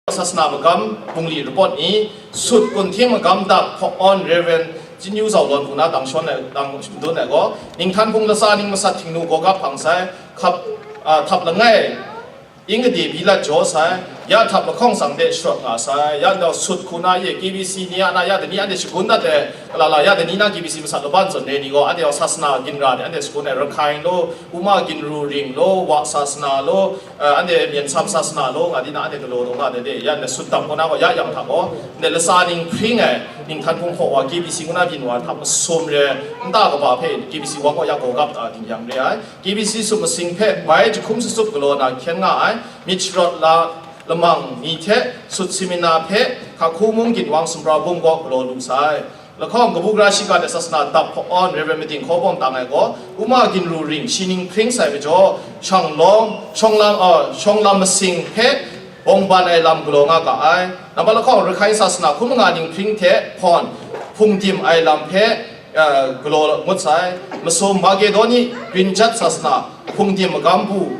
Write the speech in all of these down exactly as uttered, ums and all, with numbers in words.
Sasana magam bungli report ni, sut kunhting magam dak hpawk awn Rev. Chin Yu Zau Lawn hku na dang shawn ai, dang madun ai gaw, Ninghtan Hpung latsa ning masat Htingnu Gawgap hpang sai, hkap, a, htap langai, ing gade bi lat jaw sai, ya htap lahkawng tsang de sharawt nga sai, ya ndau sut hku na ye K B C ni a na ya dani anhte shagun dat ai, lala ya dani na K B C masat laban zawn re ni gaw, anhte gaw sasana ginra de anhte shagun ai, Rakhine law, Uma Ginru Ring law, Wa sasana law, eh, anhte Myen Sam sasana law, nga di na anhte galaw law nga de de, ya ndai sut dam kaw na gaw, ya yang hta gaw, ndai latsa ning hpring ai, Ninghtan Hpung hpaw wa, K B C ngu na byin wa hta masum re, nta kaba hpe K B C wang gaw ya Gawgap ta ding yang re ai, K B C sut masing hpe bai jahkum sasup galaw na hkyen nga ai, myit sharawt la lamang ni hte sut simina hpe hkahku mung ginwang sumra bum gaw galaw lu sai. Lahkawng kabu gara shiga de sasana dap hpawk awn Rev. Mating Hkaw Bawng tang ai gaw, Uma Ginru Ring shi ning hpring sai majaw, shang lawm, shawng lam, uh, shawng lam masing hpe bawng ban ai lam galaw nga ga ai. Nambat lahkawng Rakhine sasana hkun manga ning hpring hte hpawn hpung dim ai lam hpe, uh, galaw ngut sai. Masum Makedoni Grinjat sasana hpung dim magam bu,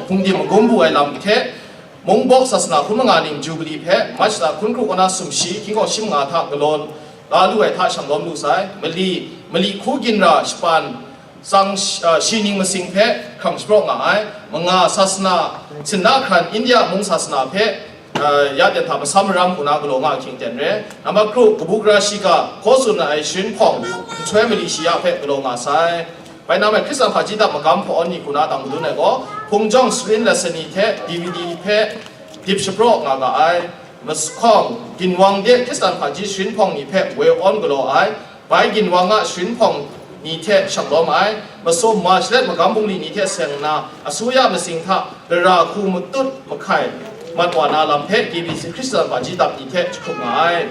hpung dim magum bu ai lam hte, Mungbawk sasana hkun manga ning Jubili hpe March la hkun kru kaw na sumshi hkying hkawng shi manga hta galaw la lu ai hta shang lawm lu sai. Mali, Mali hku ginra shapan tsang sh-, ah, shi ning masing hpe hkrang shapraw nga ai. Manga sasana, sinda hkran India mung sasana hpe, ah, ya ten hta masam maram hku na galaw nga ahkying ten re. Nambat kru, kabu gara shiga hkaw tsun ai sharin hpawng nhtoi mali shi ya hpe galaw nga sai. Bai na mai Hkristan hpaji dap magam hpaw awn ni hku na dang madun ai gaw, hpung jawng sarin lasani hte D V D hpe dip shapraw nga ga ai. Mas-, hkawng, ginwang de Hkristan hpaji sharin hpawng ni hpe woi awn galaw ai, bai ginwang a sharin hpawng ni hte shang lawm ai, masum March let magam bungli ni hte seng nna, asuya masing hta gara hku matut mahkai mat wa na lam hpe K B C Hkristan hpaji dap ni hte jahkrup nga ai.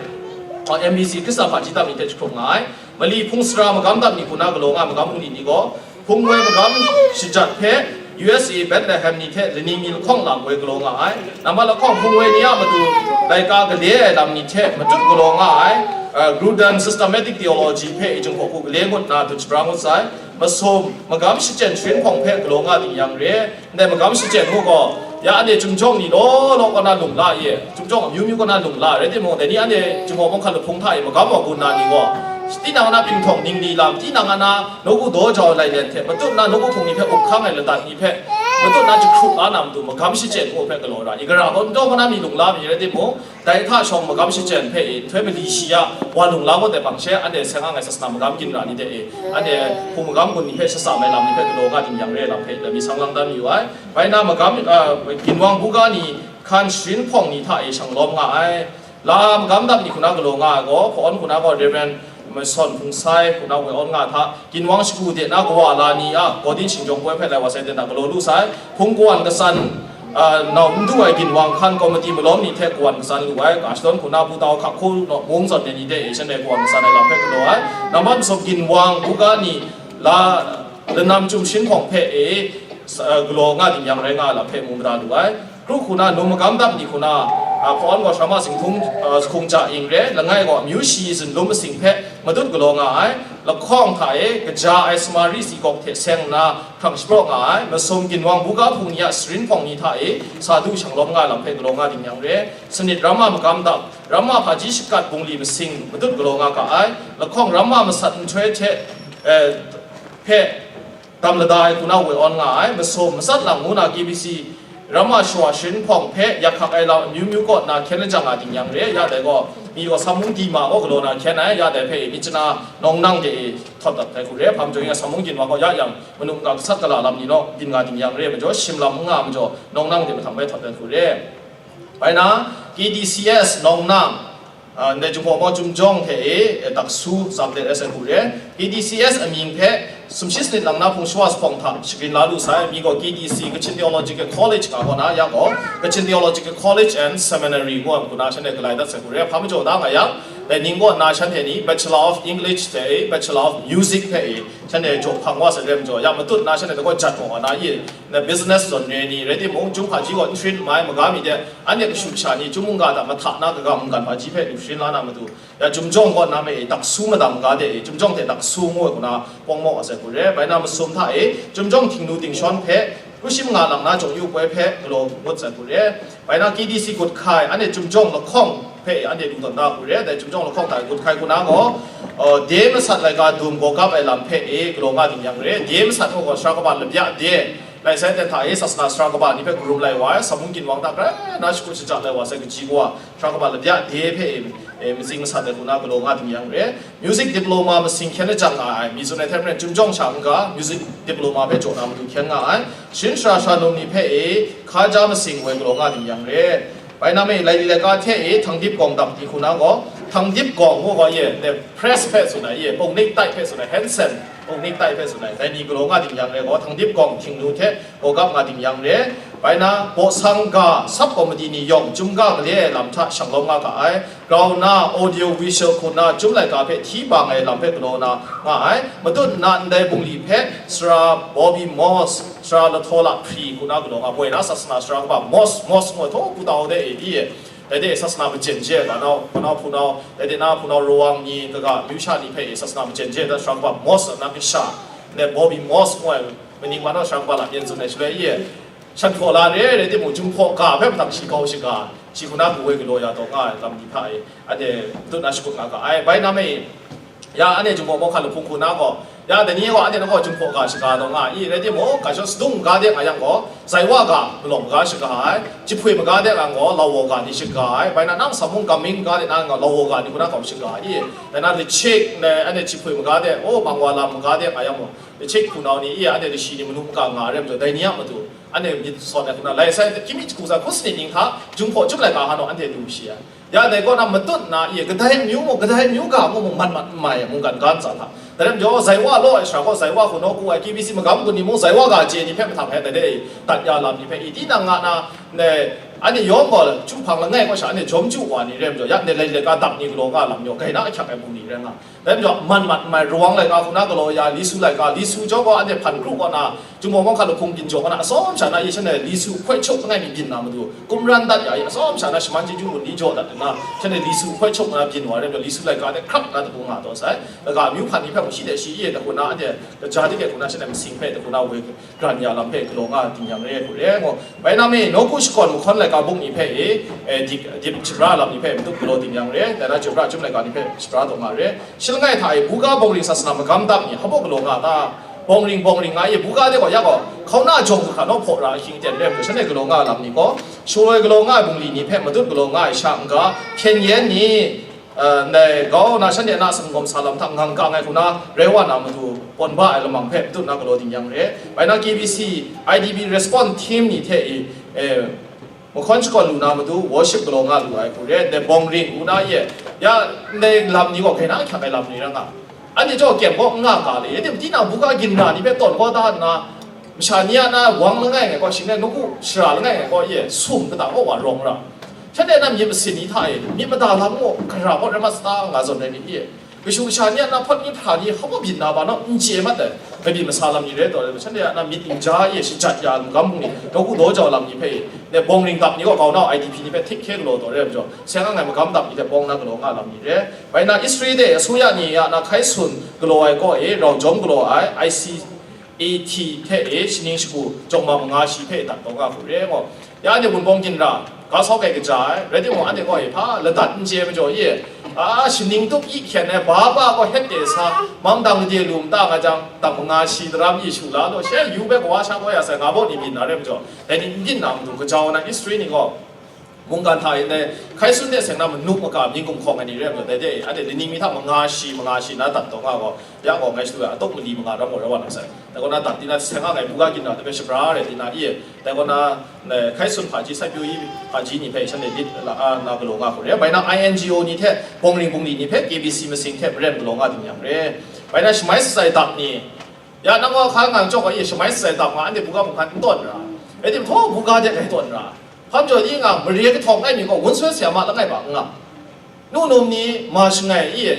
Oh, M B C Hkristan hpaji dap ni hte jahkrup nga ai. Mali hpung sara magam dap ni hku na galaw nga ai magam bungli ni gaw, hpung woi magam shajat hpe U S A Bethlehem ni hte lani mi lahkawng lam woi galaw nga ai. Nambat lahkawng hpung woi ni a matu laika gale ai lam ni hte matut galaw nga ai, uh, Grudem Systematic Theology hpe i Jinghpaw hku gale ngut nna dut shabra ngut sai. Masum, magam shachyen sharin hpawng hpe galaw nga ding yang re. Ndai magam shachyen ngu gaw, ya anhte Chyum jawng ni law law kaw na lung la ye, Chyum jawng amyu myu kaw na lung la, rai timung, dai ni anhte Jinghpaw Mawhkan Lahpung hta e magam wa gun na ni gaw, tinang a na hpinghtawn ningli lam, tinang a na nawku daw jau ai lai let hte, matut na nawku hpung ni hpe up hkang ai ladat ni hpe, matut na jahkrup la na matu magam shachyen ngu hpe galaw ra, i gara gaw n taw kaw na mi lung la mi rai timung, dai hta shawng magam shachyen hpe i nhtoi mali shi ya wa lung la ngut ai hpang she, anhte seng ang ai sasana magam ginra ni hte e, anhte hpung magam gun ni hpe shasa mai lam ni hpe galaw nga ding yang re lam hpe, lami sang lang dan mayu ai. Bai na magam, ah, ginwang buga ni hkan sharin hpawng ni hta e shang lawm nga ai. La magam dap ni hku na galaw nga ai gaw, hpaw awn hku na gaw Rev. Mason Hpung Sai hku na woi awn nga hta, ginwang shagu de na kawa la ni a, Gawdin Shingjawng Poi hpe lai wa sai de na galaw lu sai, hpung kawan katsan, ah, nau n du ai ginwang hkan komiti malawm ni hte kawan katsan lu ai, ga shadawn hku na Pu Tau Hkak Hku naw mung zawn de ni de e shanhte kawan katsan ai lam hpe galaw ai, nambat masum ginwang buga ni la lanam Chyum sharin hpawng hpe e, sa-, galaw nga ding yang rai nga ai lam hpe mu mada lu ai. Kru hku na, num magam dap ni hku na, a, hpaw awn gaw Sharama Zinghtung, a, Zahkung Ja Ing re, langai gaw amyu shi zunlum masing hpe matut galaw nga ai, lahkawng hta e kaja ai Samari si gawk hte seng nna hkrang shapraw nga ai, masum ginwang buga hpung ni a sarin hpawng ni hta e sa du shang lawm nga ai lam hpe galaw nga ding yang re, sanit Rama magam dap, Rama hpaji shakat bungli masing matut galaw nga ga ai, lahkawng Rama masat nhtoi hte, eh, hpe, dam lada ai hku na woi awn nga ai, masum, matsat lang ngu na K B C, Rama shawa sharin hpawng hpe yak hkak ai lam amyu myu kaw nna hkyen lajang nga ding yang re, ya dai gaw, mi gaw Samung di ma gaw galaw na hkyen ai, ya dai hpe myit chana nawng nang de e htawt dat ai hku re, hpa majaw yin Samung ginwang gaw ya yang, manuk nga gasat gala lam ni naw byin nga ding yang re, majaw shim lam n nga majaw, nawng nang de mahtang bai htawt ai hku re. Bai na, K D C S nawng nang, Ah, ndai Jinghpaw Mawng Chyum jawng hte e, eh, daksu tsam let ai sai hku re, K D C S amying hpe sumshi sanit lang na hpung shawa jahpawng hta shagrin la lu sai, mi gaw K D C, Kachin Theological College nga gaw na, ya gaw, Kachin Theological College and Seminary ngu ai hku na shanhte galai dat sai hku re, hpa majaw da nga yang, dai ning gaw na shanhte ni Bachelor of English hte e, Bachelor of Music hpe e, shanhte jaw hpang wa sai re majaw, ya matut na shanhte dai gaw jat gaw na ye, na business zawn re ni, rai timung, Chyum hpaji gaw n sharin n mai, maga mi de, anhte kashu kasha ni Chyum mungga hta mahta na kaga mungkan hpaji hpe lu sharin la na matu, ya Chyum jawng kaw na me e, daksu madam ga de e, Chyum jawng hte daksu ngu ai hku na pawng maw ai sai hku re, bai na masum hta e, Chyum jawng Htingnu Ting Shawn hpe, Rushim nga lang na jawng yu poi hpe galaw ngut tsat hku re. Bai na K D C gut hkai, anhte Chyum Jawng lahkawng hpe anhte lu tawn da hku re. Dai Chyum Jawng lahkawng hta gut hkai hku na gaw, uh, de masat laika dum gaw gap ai lam hpe e galaw nga ding yang re. De masat gaw sara kaba labya de, lai sai ten hta e sasana sara kaba ni hpe karum lai wa ai, sa mung ginwang hta krai na shakut shaja lai wa sai kaji gaw, sara kaba labya de hpe e, e, matsing masat ai hku na galaw nga ding yang re. Music diploma masing hkyen lajang nga ai, mi tsun ai hte maren Chyum Jawng sha n-ga music diploma hpe jaw na matu hkyen nga ai, sharin sara sara num ni hpe e hkaja masing woi galaw nga ding yang re. Bai na me, laili laika hte e Thangdip Gawng dap ni hku na gaw, Thangdip Gawng ngu gaw ye, ne, press hpe tsun ai ye, pongnik tai hpe tsun ai, hand sanitizer pongnik tai hpe tsun ai, dai ni galaw nga ding yang re gaw, Thangdip Gawng Htingnu hte gaw gap nga ding yang re. Bai na, Bawsang ga sub committee ni yawng chyum ga gale ai lam hta shanglawm nga ga ai. Grau na, audio visual hku na, chyum laika hpe hti bang ai lam hpe galaw na nga ai. Matut nna ndai bungli hpe Sara Bobby Moss, Sara Lahtaw Lahpri hku na galaw nga, moi na sasana sara kaba Moss, Moss ngu ai htaw, Putau de e di e. Dai de sasana majen je, ga nau, ga nau hpunau, dai de na hpunau rawang ni, kaga amyu sha ni hpe e sasana majen je, da sara kaba Moss na kasha, ne Bobby Moss ngu ai, maning ma nau sara kaba lam yen tsun ai shaloi ye. Shan hpaw la re, rai timung, Jinghpaw ga hpe mahtang shi kau shaga, shi hku na hku woi galaw ya taw nga ai lam ni hta e, anhte matut na shakut nga ga ai. Bai na me, ya, anhte Jinghpaw Mawhka Lahpung hku na gaw, ya, dai ni gaw anhte na gaw Jinghpaw ga shaga taw nga ai, rai timung, ga shawng sadung maga de nga yang gaw, Zaiwa ga malawng maga shaga ai, Jihpui maga de nga gaw, Lawo ga ni shaga ai, bai na nang Samung Gaming maga de na nga Lawo ga ni hku na kau shaga ai, dai na Lachik, anhte Jihpui maga de, o, Bangwa lam maga de nga yang gaw, Lachik hpunau ni, anhte lashi ni manu maka nga ai rai majaw, dai ni a matu, anhte myit sawt ai hku na, lai sai, hkying mi jahku sai, hku sanit ning hta, Jinghpaw chyum laika hta naw anhte lu shi ai. Ya dai kaw na matut na, i, kadai amyu mung, kadai amyu ga mung, mung mat mat n mai ai, mungkan ga ntsa hta. Dai rai majaw, Zaiwa law ai sara gaw, Zaiwa hku nawku ai, K B C magam gun ni mung, Zaiwa ga chye ni hpe mahtang hpe, dai de, dat ya lam ni hpe, i, tinang nga na, ne, anhte yawng gaw, chyu hpang langai kaw sha, anhte jawm chyu wa ni rai majaw, ya, ne, lai lai ga dap ni galaw nga lam yaw, grai na ahkyak ai bungli rai nga. Dai majaw, man mat n mai, Rawang laika hku na galaw ya, Lisu laika, Lisu jaw gaw anhte hpan kru kaw na, Jinghpaw Mawhka Lahpung byin jaw kaw na, atsawm sha na, i shanhte Lisu hkoi chuk langai mi byin na matu, kum ran dat ya i, atsawm sha na, shaman chyeju gun ni jaw dat nna, shanhte Lisu hkoi chuk na byin wa ai rai majaw, Lisu laika de hkrap na dapu nga taw sai, laga amyu hpan ni hpe mung shi de shi i, dapu na anhte kaja de hku na, shanhte masing hpe dapu na woi, Kran ya lam hpe galaw nga ding yang re, hku re, ngu. Bai na me, nawku shakawn mahkawn laika bung ni hpe e, e, dip, dip shapra lam ni hpe matut galaw ding yang re, dai na chyum pra chyum laika ni hpe shapra taw nga re. Shi langai hta e, buga bawngring sasana magam dap ni, hpa baw galaw nga ta? Bawngring, bawngring nga e, buga de gaw, ya gaw, hkauna jawng hkra naw hpaw ra ahkying ten re, majaw shanhte galaw nga lam ni gaw, shaloi galaw nga ai bungli ni hpe matut galaw nga ai sha n-ga, hpyen yen ni, eh, ndai grau na shanhte na sanggawm sa lam hta ngang kang ai hku na rai wa na matu, pawn ba ai lamang hpe matut na galaw ding yang re. Bai na K B C, I D P response team ni hte i, eh, mahkawn shakawn lu na matu, worship galaw nga lu ai hku re, ndai bawngring ngu na ye, ya, ndai lam ni gaw grai na ahkyak ai lam ni rai nga. Anhte jaw kyem gaw n nga ga le, tinang buga ginra ni hpe tawn kau da nna, masha ni a na wang langai ngai gaw, shing rai nawku shara langai ngai gaw, ye, sum kata gaw wa rawng ra. Shanhte na myit masin ni hta e, myit mada lam gaw, gara gaw rai mat sata nga zawn rai myit ye. Kashu kasha ni a na hpawt ni hpra ni hpa byin na ba naw n chye mat ai, kabyin masa lam ni rai taw, shanhte a na myit n ja e shajat ya ai magam bung ni, nawku daw jau lam ni hpe, ne bawngring dap ni gaw grau na I D P ni hpe htik hkye galaw taw re ai majaw, seng ang ai magam dap ni hte bawng na galaw nga lam ni re. Bai na Israel de asuya ni a na hkai sun galaw ai kaw e, rau jawm galaw ai, I C A T hte e, shaning shagu jawng ma manga shi hpe dat taw nga hku re ai gaw, ya anhte Wunpawng ginra, ga sau kai kaja ai, rai timung, anhte gaw e hpa ladat n chye ai majaw e, a, shaning tup i hkyen ai, ba ba gaw het de sa, mang dang de lu mata nga jang, dang manga shi daram i shu la law, she yu bai kawa sha kau ya sai, nga baw ni byin na rai majaw, dai ni n byin na matu, kaja wa na Israel ni gaw, mungkan hta e ndai hkai sun de seng na manu maka mying gumhkawng ai ni rai majaw, dai de, anhte laning mi hta manga shi, manga shi na dat taw nga gaw, ya gaw ngai shadu ai, atuk mali manga ram gaw rai wa na sai. Dai kaw na, dat di na, seng a ngai buga ginra hta hpe shabra rai di na, i, dai kaw na, eh, hkai sun hpaji, sai pyaw yi hpaji ni hpe shanhte lit la, a, na galaw nga hku re. Bai na I N G O ni hte bawngring bungli ni hpe K B C masing hte maren galaw nga ding yang re. Bai na shamai shatsai dap ni, ya, nang wa hka ngang chyawk ai, shamai shatsai dap nga, anhte buga hpung hkan n tawn ra. Rai timung, htaw buga de ngai tawn ra. Hpa majaw, i nga, mare kahtawng ai mi gaw, wun soi saya ma langai ba n nga. Nu num ni ma shangai i,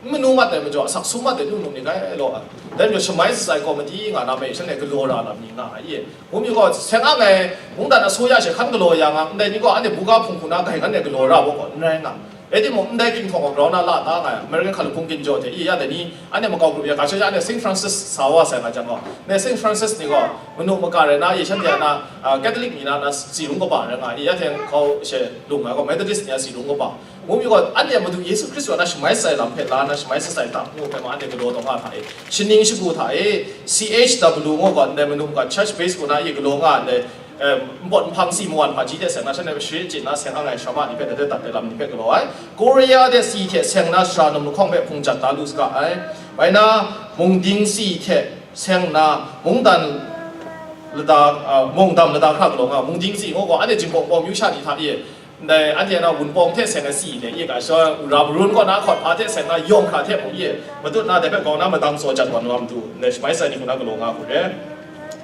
n manu mat ai majaw, asak sum mat ai nu num ni gai law ai. Dai majaw, shamai shatsai komiti nga na mai, shanhte galaw ra lam ni nga ai i. Ngu mi gaw, seng ang ai, mungdan asuya she hkan galaw ya nga, ndai ni gaw, anhte buga hpung hku na gai ngan e galaw ra baw gaw, n rai nga. Rai timung, ndai hkying htaw gaw grau na la ta nga ai, American hkalup hpung ginjaw hte, i ya dai ni, anhte makau grup ya, ga shawng ya, anhte Saint Francis sa wa sai nga jang gaw, ndai Saint Francis ni gaw, manu maka rai na, i shanhte a na, ah, Catholic ni na, na tsi rung kaba rai nga, i ya hte hkau she lung ai gaw, Methodist ni a tsi rung kaba. Ngu mi gaw, anhte Madu Yesu Hkristu a na shamai sai lam hpe la na shamai sai sai ta, ngu hpe ma, anhte galaw taw nga hta e, shaning shagu hta e, C H W ngu gaw, ndai manu maka church base kaw na, i galaw nga ndai, em, npawt nhpang si mawan hpaji hte seng na, shanhte hpe sharin chyin na seng ang ai shrama ni hpe, dai hte dat ai lam ni hpe galaw ai. Korea de si hte seng na shara num lahkawng hpe hpung jat da lu saga ai. Bai na, mungding si hte seng na, mungdan lada, a, mungdam lada hkra galaw nga, mungding si ngu gaw, anhte Jinghpaw Wunpawng myu sha ni hta e, ndai anhte na Wunpawng hte seng ai si hte, i ga shawng, wura marun kaw na hkawt hpa hte seng na yawng hkra hte mung e, matut na dai hpe grau na madang tsaw jat wan wa matu, ndai shamai sai ni hku na galaw nga hku re.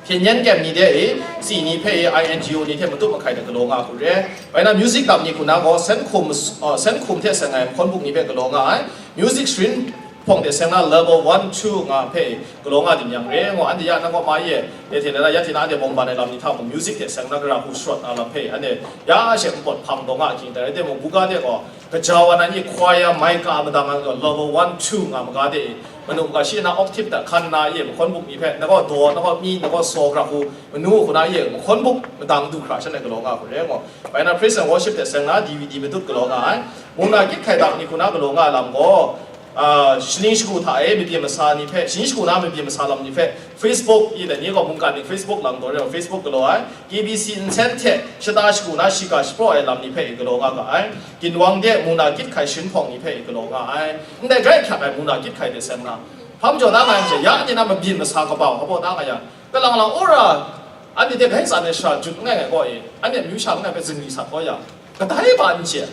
Hpyen yen kyem ni de e, si ni hpe e, I N G O ni hte matut mahkai de galaw nga hku re. Bai na music dam ni hku na gaw, sen hkum, uh, sen hkum hte seng ai mahkawn buk ni hpe galaw nga ai. Music sharin hpawng de seng na level one, two nga hpe e, galaw nga ding yang re, ngu anhte ya nang kaw ma ye, de hte na ya hte na anhte bawng ban ai lam ni hta mung, music hte seng na gara hku sharawt na lam hpe, anhte ya she npawt hpang taw nga ahkying dai, rai timung, buga de gaw, gaja wa na ni choir, mica madang ai gaw, level one, two nga maga de e, manu maga shi na octave da hkan na ye, mahkawn buk ni hpe, na gaw daw, na gaw mi, na gaw saw gara hku, manu hku na ye, mahkawn buk madang du hkra shanhte galaw nga hku re, ngu. Bai na praise and worship hte seng na D V D matut galaw nga ai. Mung na kyit hkai dang ni hku na galaw nga ai lam gaw, ah, shaning shagu hta e mabyin masa ni hpe, shaning shagu na mabyin masa lam ni hpe, Facebook, i dai ni gaw mungkan ning Facebook lang taw re, Facebook galaw ai, K B C nsen hte shata shagu na shiga shapraw ai lam ni hpe i galaw nga ga ai, ginwang de mung na kyit hkai sharin hpawng ni hpe i galaw nga ai, ndai grai hkyak ai mung na kyit hkai de seng na, hpang jaw na nga yang she, ya anhte na mabyin masa kaba hpabaw na nga yang, kalang lang wora, anhte de gai tsan ai shara jut langai ngai gaw e, anhte amyu sha langai hpe zingri sat kau yang, kadai ba n chye.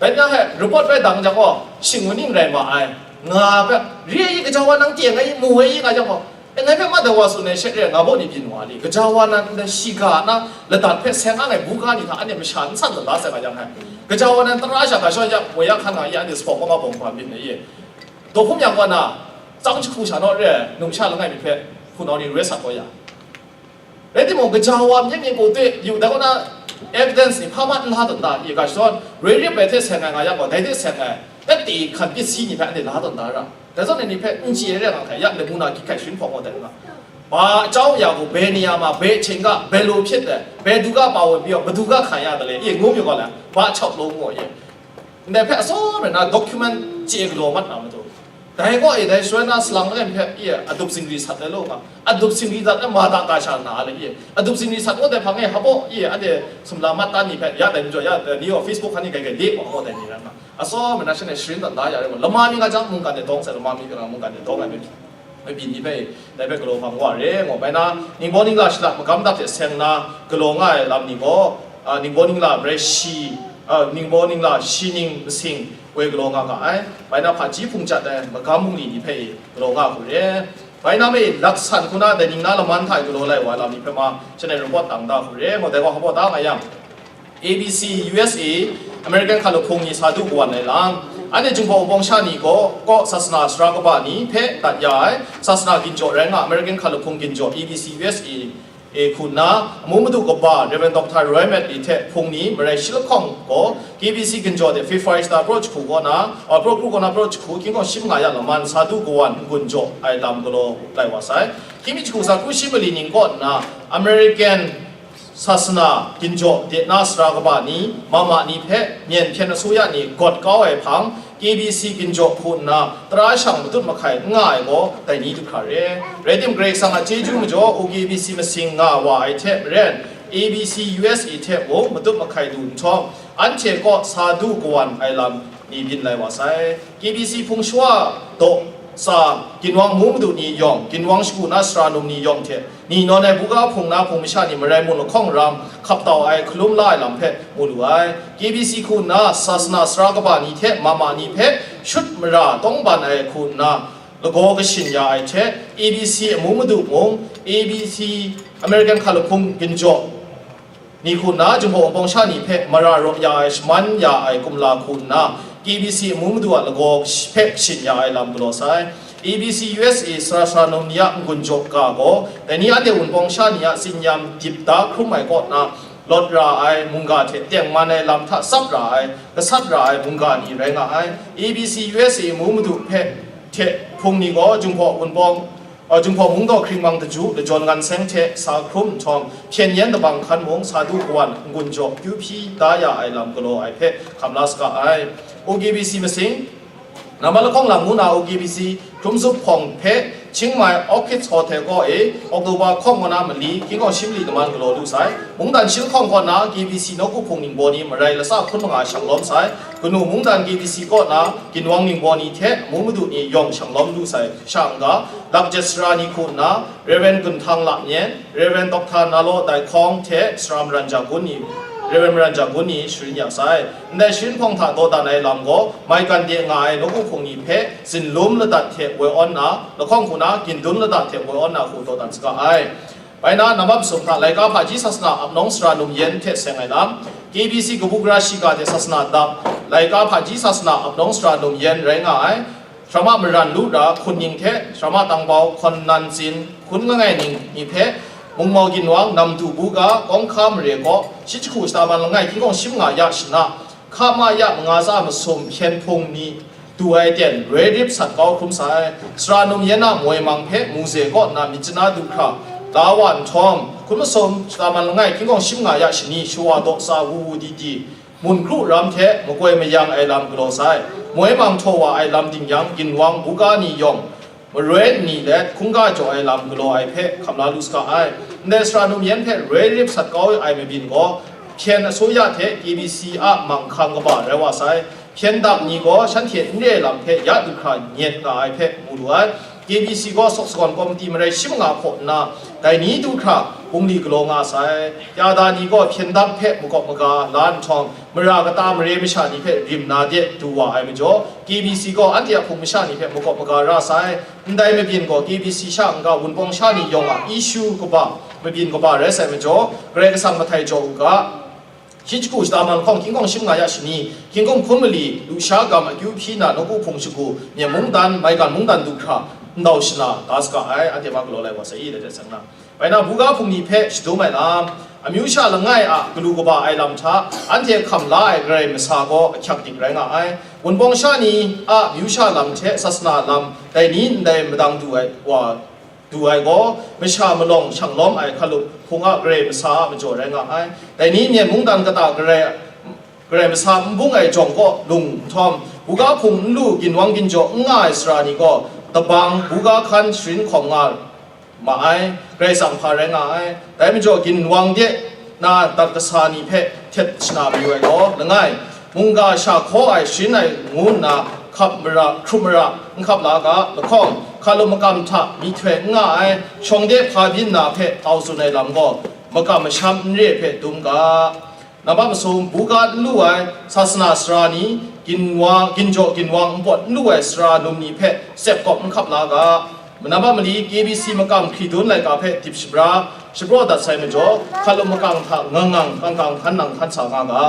Bai na hpe, report bai dang jang gaw, shing maning rai ma ai, nga hpe, re ai, gaja wa nang teng ai, mu ai, nga jang gaw, e, ngai hpe ma dai wa tsun ai she re, nga baw ni byin wa li, gaja wa nan ndai shiga na ladat hpe seng ang ai buga ni hta anhte masha n san tawn da sai nga jang hpe, gaja wa nan tara sha ga shawng ya, woi ya hkan nga ya, anhte sa hpawng kaw ma bawng hpa byin ai ye. Daw hkum yang kaw na, tsang jahku sha naw re, numsha langai mi hpe, hpunau ni roi sat kau ya. Rai timung, gaja wa myit myit gaw twe yu, dai kaw na evidence ni hpa mat n la tawn da, i ga shadawn, roi rip ai hte seng ai nga yang gaw, dai hte seng ai, tat ti hkan pyit si ni hpe anhte la tawn da ra. Dai zawn ni hpe n chye ai rai nga hkrai, ya, lamu na gyit hkai sharin hpawng gaw dai nga. Ba jau ya gaw, bai ni ya ma, bai htingga, bai lu hpyit ai, bai du ga pa woi pyi gaw, madu ga hkan ya ta le, i ngu mi gaw la, ba chau law ngu ai. Ndai hpe atsawm rai na document chye galaw mat na matu. Dai gaw e, dai shaloi na salang langai hpe, e, adup zingri sat ai law nga, adup zingri dat ai ma da ga sha na le, e, adup zingri sat ngut ai hpang e, hpabaw, e, anhte sumla mat ta ni hpe, ya dai majaw, ya dai ni gaw Facebook hkan ni gai gai de wa gaw dai ni rai nga. Atsawm rai na shanhte sharin dat la ya rai gaw, lama mi nga jang mungkan de dawng sai, lama mi nga mungkan de dawng ai mi. Mabyin ni hpe, dai hpe galaw hpang wa re, ngu bai na, ningbaw ningla shada magam dap hte seng na galaw nga ai lam ni gaw, a, ningbaw ningla marai shi, a, ningbaw ningla shi ning masing woi galaw nga ga ai, bai na hpaji hpung jat ai magam bungli ni hpe galaw nga hku re. Bai na me, laksan hku na dai ning na laman hta e galaw lai wa ai lam ni hpe ma, shanhte report dang da hku re, ngu dai gaw hpabaw da nga yang, A B C U S A, American hkalup hpung ni sa du kawan ai lam, anhte Jinghpaw Wunpawng sha ni gaw, kaw sasana sara kaba ni hpe dat ya ai, sasana ginjaw rai nga, American hkalup hpung ginjaw A B C U S A, e, hku nna, amu madu kaba Rev. Doctor Roy Medley hte hpung ni marai shi lahkawng gaw, K B C ginjaw de Fifth Far East Star praw jahku kaw na, a, praw kru kaw na praw jahku, hkying hkawng shi manga ya laman sa du kawan n-gun jaw ai lam galaw lai wa sai. Hkying mi jahku sa kru shi mali ning kaw nna, American sasana ginjaw de na sara kaba ni, mama ni hpe myen hpyen asuya ni gawt kau ai hpang, K B C ginjaw hku nna tara shang matut mahkai n nga ai gaw dai ni du hkra re. Rai tim, Karai Kasang a chyeju majaw, O K B C masing nga wa ai hte maren, A B C U S A hte mung matut mahkai lu nhtawm, anhte kaw sa du kawan ai lam ni byin lai wa sai. K B C hpung shawa daw sa, ginwang mu madu ni yawng, ginwang shagu na sara num ni yawng hte, ni nawn ai buga hpung na hpung masha ni marai mung lahkawng ram hkap tau ai hkalum la ai lam hpe mu lu ai. K B C hku nna sasana sara kaba ni hte mama ni hpe shut mara tawng ban ai hku nna lagaw kashin ya ai hte, A B C amu madu mung, A B C American hkalup hpung ginjaw ni hku nna, Jinghpaw Wunpawng sha ni hpe mara raw ya ai, shaman ya ai kumla hku nna, K B C amu madu a lagaw hpe kashin ya ai lam galaw sai. A B C U S A sara sara num ni a n-gun jaw ga gaw, dai ni anhte Wunpawng sha ni a tsin-yam dip da hkrum ai kaw na, lawt ra ai mungga hte tengman ai lam hta tsap ra ai, gasat ra ai mungga ni rai nga ai. A B C U S A mu madu hpe hte hpung ni gaw Jinghpaw Wunpawng, uh, Jinghpaw Mungdaw Hkringmang Daju, Lajawn Ngan Seng hte sa hkrum nhtawm, hpyen yen dabang hkan mung sa du kawan n-gun jaw kyu hpyi da ya ai lam galaw ai hpe hkam la saga ai. O K B C masing, Nambat lahkawng lam ngu na O K B C hkrum zup hpawng hpe Chiang Mai Orchids Hotel kaw e October hkawng kaw na mali, hkying hkawng shi mali daman galaw lu sai. Mungdan shi lahkawng kaw na K B C nawku hpung ningbaw ni marai latsa hkun manga shang lawm sai. Kanu mungdan K B C kaw na ginwang ningbaw ni hte mu madu ni yawng shang lawm lu sai. Sha n-ga, lak jet sara ni hku nna, Rev. Gun Htang Lamyen, Rev. Doctor Nalo Dai Hkawng hte sara maran ja gun ni, Rev. Maran ja gun ni sharin ya sai. Ndai sharin hpawng hta dawdan ai lam gaw, maigan de nga ai nawku hpung ni hpe zinlum ladat hte woi awn na, lahkawng hku na gindun ladat hte woi awn na hku dawdan saga ai. Bai na, nambat masum hta laika hpaji sasana ap nawng sara num yen hte seng ai lam, K B C kabu gara shiga hte sasana dap, laika hpaji sasana ap nawng sara num yen rai nga ai. Sharama maran lu ra hkun ning hte sharama tangbau hkawn nan tsin hkun langai ning ni hpe, mungmau ginwang namdu buga kawng hka mare kaw, shi jahku shata man langai hkying hkawng shi manga ya shana, hka ma ya manga tsa masum hpyen hpung ni du ai ten roi rip sat kau hkrum sai. Sara num yen a moi mang hpe muze kaw nna myit chana du hkra la wa nhtawm, hkun masum shata man langai hkying hkawng shi manga ya shani shawa daw tsa wu wu di di, mun kru ram hte makoi mayang ai lam galaw sai. Moi mang htaw wa ai lam ding yang, ginwang buga ni yawng maroi nni let hkungga jaw ai lam galaw ai hpe hkam la lu saga ai. Ndai sara num yen hpe roi rip sat kau ai mabyin gaw, hpyen asuya hte K B C a manghkang kaba rai wa sai. Hpyen dap ni gaw shanhte n re ai lam hpe ya du hkra nyet nga ai hpe mu lu ai. K B C gaw sawk sagawn komiti marai shi manga hpaw nna, dai ni du hkra bungli galaw nga sai. Yada ni gaw hpyen dap hpe makawp maga la nhtawm, mara kata mare masha ni hpe rim na de du wa ai majaw, K B C gaw anhte a hpung masha ni hpe makawp maga ra sai. Ndai mabyin gaw K B C sha n-ga Wunpawng sha ni yawng a issue kaba, mabyin kaba rai sai majaw, Karai Kasang mahtai jaw u ga, shi jahku shata man lahkawng hkying hkawng shi manga ya shani, hkying hkawng hkun mali, lusha gam akyu hpyi na nawku hpung shagu, Myen mungdan, maigan mungdan du hkra, ndau shana da saga ai, anhte ma galaw lai wa sai i, dai hte seng na. Bai na, buga hpung ni hpe shadum ai lam, amyu sha langai a galu kaba ai lam hta, anhte hkam la ai Karai masa gaw ahkyak dik rai nga ai. Wunpawng sha ni a amyu sha lam hte sasana lam, dai ni ndai madang du ai wa, du ai gaw, masha malawng shang lawm ai hkalup hpung a Karai masa a majaw rai nga ai. Dai ni Myen mungdan kata Karai, Karai masa n bung ai jawng kaw lung nhtawm, buga hpung n lu ginwang ginjaw n nga ai sara ni gaw, dabang buga hkan sharin hkawm nga ma ai, Karai Kasang hpa rai nga ai. Dai majaw, ginwang de na dat kasa ni hpe htet shana mayu ai gaw langai, mungga sha hkaw ai sharin ai ngu nna hkap mara, hkrup mara, n hkap la ga, lahkawng, hkalup makam hta myihtoi n nga ai, shawng de hpa byin na hpe tau tsun ai lam gaw, makam masham n re hpe dum ga. Nambat masum, buga n lu ai, sasana sara ni, ginwa, ginjaw ginwang npawt n lu ai sara num ni hpe tsep kawp n hkap la ga. Nambat mali, K B C makam hkridun laika hpe dip shabra, shapraw dat sai majaw, hkalup makang hta ngang ngang, kang kang, hkan nang hkan sa nga ga.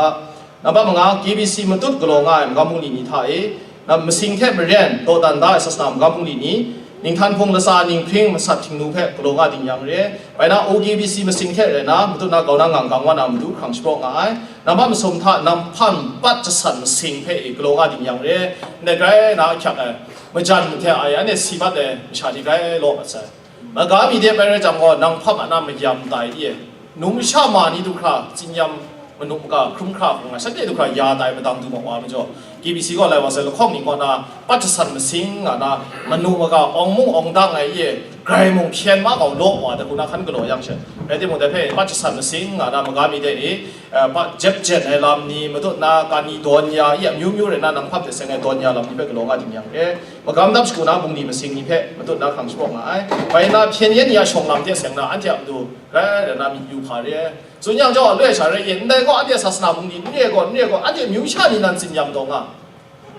Nambat manga, K B C matut galaw nga ai magam bungli ni hta e, na masing hte maren dawdan da ai sasana magam bungli ni, ninghtan hpung latsa ninghpring masat htingnu hpe galaw nga ding yang re. Bai na, O K B C masing hte rai na, matut na grau na ngang gang wa na matu hkrang shapraw nga ai. Nambat masum hta, nang hpang pat jasan masing hpe e galaw nga ding yang re. Ndai grai na ahkyak ai, majan mahte ai, anhte si mat ai masha ni grai law mat sai. Maga mi de bai rai jang gaw, nang hpang a na mayam tai i e. Numsha ma ni du hkra, tsinyam manu maga hkrum hkra hkra nga, shanhte du hkra ya tai madang du ma wa majaw, K B C gaw lai wa sai lahkawng ni kaw na, pat jasan masing nga na, manu maga awng mung awng dang ai ye, grai mung hpyen ma kau law wa, dai hku na hkan galaw yang she. Rai timung, dai hpe pat jasan masing nga na, maga mi de ni, eh, pa jep jen ai lam ni, matut na, kani dawn ya, ya myu myu rai na, nang hpap de seng ai dawn ya lam ni hpe galaw nga ding yang e, magam dap shagu na bungli masing ni hpe matut na hkrang shapraw nga ai. Bai na, hpyen yen ni a shawng lam hte seng na, anhte a matu grai rai na myit yu hpa re ai. Tsun yang jaw, aloi sha rai ye, ndai gaw, anhte sasana bungli n re gaw, n re gaw, anhte amyu sha ni nan tsinyam taw nga.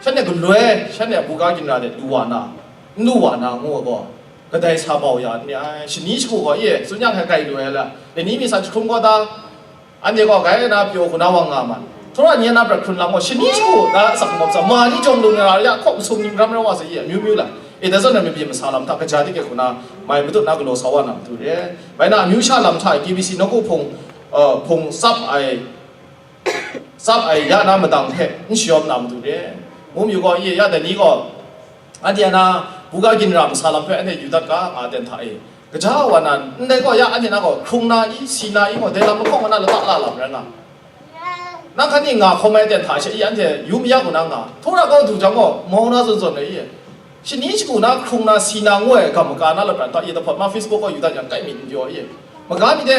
Shanhte galoi, shanhte a buga ginra de lu wa na, n lu wa na ngu ai gaw, kadai sa bau ya n re ai. Shani shagu gaw, ye, tsun yang hkai kai lu ai la, dai ni mi san jahkrum gaw ta, anhte gaw grai na pyaw hku na wang nga ma. Htawra ni a na prat hkrun lam gaw, shani shagu na asak mawp sa, ma ni jawng lung na ra ya, hkawk masum ning ram rai wa sa, ye, amyu myu la. E, dai zawn na mabyin masa lam hta kaja de ke hku na, mai matut na galaw sa wa na matu re. Bai na, amyu sha lam hta e, K B C nawku hpung, uh, hpung tsap ai, tsap ai ya na madang hpe n shayawm na matu re. Ngu mayu gaw, i ya dai ni gaw, anhte na buga ginra masa lam hpe anhte yu dat ga, nga ten hta e. Gaja wa na, ndai gaw ya anhte na gaw hkrung na i, si na i gaw, dai lam lahkawng na lata la lam rai nga. Nang hkan ni nga hkawm ai ten hta she i, anhte yu mayak u na nga, htaw ra kau du jang gaw, mau na zawn zawn ai i. Shani shagu na hkrung na si na ngu ai gam maga na lapran ta i, dahpawt ma Facebook gaw yu dat yang kai myit n pyaw i. Maga mi de,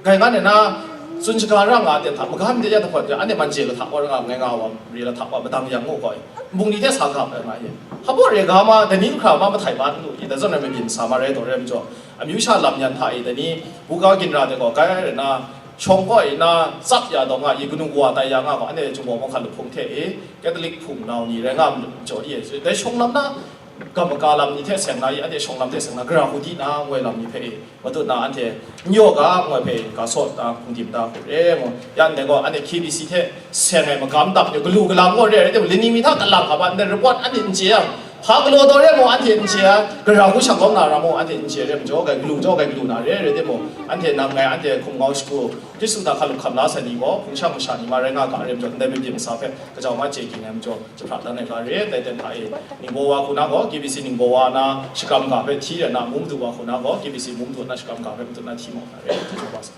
gai nga ne na, tsun shaga ra nga ten hta, maga mi de ya dahpawt ja, anhte man je lahtak wa ra nga, ngai nga wa, re lahtak wa, madang yang ngu gaw i. Nbung ni de sa ga ai nga i. Hpa re ga ma, dai ni hkra ma mahtai ma n lu i, dai zawn rai mabyin sa ma rai taw rai majaw, amyu sha lam yan hta i, dai ni buga ginra de gaw, gai rai na, shawng kaw i na, tsap ya dawng nga i, kanu kawa tai ya nga gaw, anhte Jinghpaw Mawhkan Lahpung hte i, Catholic hpung nau ni rai nga majaw i, dai shawng lam na, gam maga lam ni hte seng na i, anhte shawng lam hte seng na, gara hku di na, ngoi lam ni hpe i, matut na anhte n yaw ga, ngoi hpe ga sawt da, hpung dim da hku re mu. Ya ndai gaw, anhte K B C hte seng ai magam dap ni galu galang gaw re, rai timung, lani mi hta galang hkap a, ndai report anhte n chye yang, hpa galaw taw re mu, anhte n chye a, gara hku shang kawm na ra mu, anhte n chye re majaw, gai galu jaw, gai galu na re, rai timung, anhte nang ngai, anhte hkum ngau shagu, Hkristu hta hkalup hkam la sai ni gaw, hpung shang masha ni ma rai nga ga re majaw, ndai mabyin masa hpe kajau ma chye ging ai majaw, jahpra dan ai ga re, dai ten hta e, Ningbaw wa hku na gaw, K B C Ningbaw wa na shakram ga hpe hti rai na, Mung Madu wa hku na gaw, K B C Mung Madu na shakram ga hpe matut na hti mau na re, hti jaw wa sai.